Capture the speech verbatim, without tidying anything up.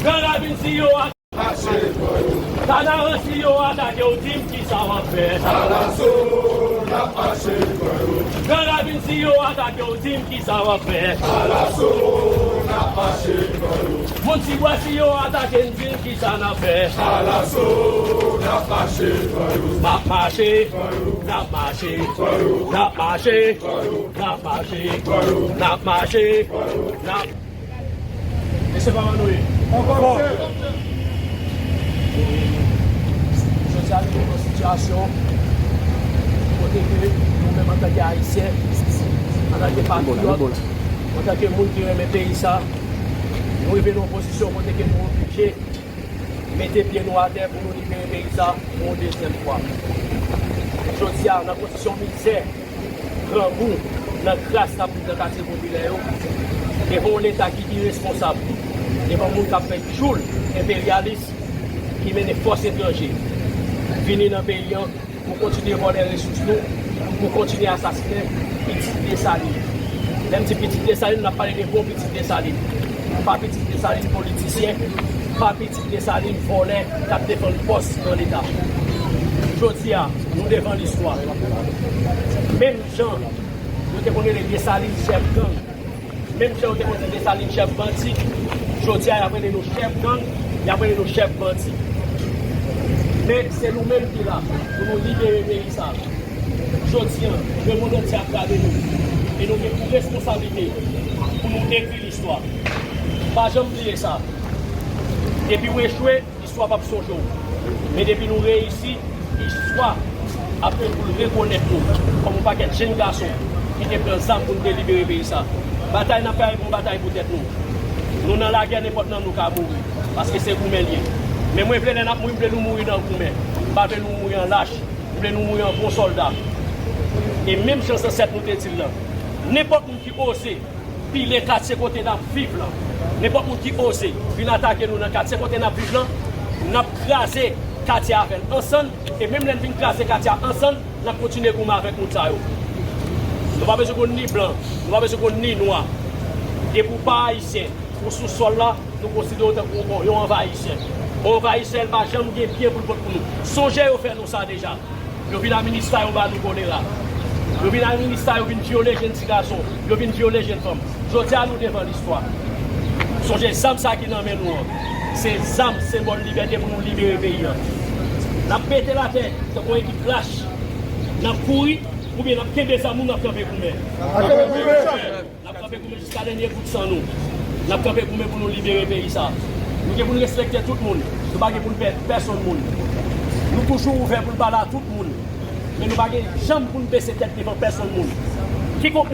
Gran Ravin, si yo atake w, Kanaran, si yo atake w, di m kisa w ap fè. Alaso, n ap mache, Gran Ravin, si yo atake w, di m kisa w ap fè. Alaso, n ap mache, Moun Tibwa, si yo atake n, di m kisa n ap fè. Alaso, n ap mache, N ap mache, n ap mache, n ap mache, n ap mache, n ap mache, n ap Mesye, pa annou ye. Jodi a nou nan yon sitiyasyon kote ke nou menm antanke Ayisyen, antanke patriyòt, antanke moun ki renmen peyi sa, nou rive nan yon pozisyon kote ke nou oblije mete pye nou atè pou nou libere peyi sa pou yon dezyèm fwa. Jodi a, nan kondisyon mizè, grangou, nan kras k ap viv nan katye popilè yo, devan yon Leta ki iresponsab, devan moun k ap fè djoul enperyalis ki mennen fòs etranje vini nan peyi an pou kontinye vòlè resous nou, pou kontinye asasinen pitit Desalin. Lè m di pitit Desalin, n ap pale de bon pitit Desalin. Pa pitit Desalin politisyen, pa pitit Desalin vòlè k ap defann pòs nan Leta. Jodi a, nou devan listwa. Menm jan yo te konn rele Desalin chèf gang, menm jan yo te konn di Desalin chèf bandi, jodi a y ap rele nou chèf gang, y ap rele nou chèf bandi. Men se nou menm ki la pou nou libere peyi sa. Jodi a, lemonn antye ap gade nou. E nou gen pou responsablite pou nou ekri listwa. Pa janm bliye sa. Depi w echwe, istwa p ap sonje w. Men depi nou reyisi, istwa ap gen pou l rekonèt nou kòm yon pakèt jenn gason ki te pran zam pou n te libere peyi sa. Batay n ap fè a, e pa yon batay pou tèt nou. Nou nan lagè, nenpòt nan nou ka mouri, paske se goumen l ye. Men mwen vle lè n ap mouri, m vle nou mouri nan goumen. M pa vle nou mouri an lach. M vle nou mouri an bon sòlda. E menm jan zansèt nou te di l lan, nenpòt moun ki oze pile katye kote n ap viv lan, nenpòt moun ki oze vin atake nou nan katye kote n ap viv lan, n ap kraze katye a avè l ansanm. E menm lè n vin kraze katye a ansanm, n ap kontinye goumen avèk moun sa yo. Nou pa bezwen konn ni blan, nou pa bezwen konn ni nwa. Depi w pa ayisyen, ou sou sòl la, nou konsidere w tankou yon, yon anvayisè. Yon anvayisè, l pa janm gen byen pou l pot pou nou. Sonje yo fè nou sa deja. Yo vin administre yo ba nou kolera. Yo vin administre yo vin vyole jenn ti gason. Yo vin vyole jenn fanm. Jodi a, nou devan listwa. Sonje zam sa ki nan men nou an. Se zam, senbòl libète pou nou libere peyi an. N ap mete l atè tankou yon ekip lach. N ap kouri, oubyen n ap kenbe zam nou, n ap kanpe goumen. N ap kanpe goumen jiska dènye gout san nou. N ap kanpe goumen pou nou libere peyi sa. Nou gen pou n respekte tout moun. Nou pa gen pou n pè pèsonn moun. Nou toujou ouvè pou n pale a tout moun. Men nou pa gen janm pou n bese tèt devan pèsonn moun. Kikonk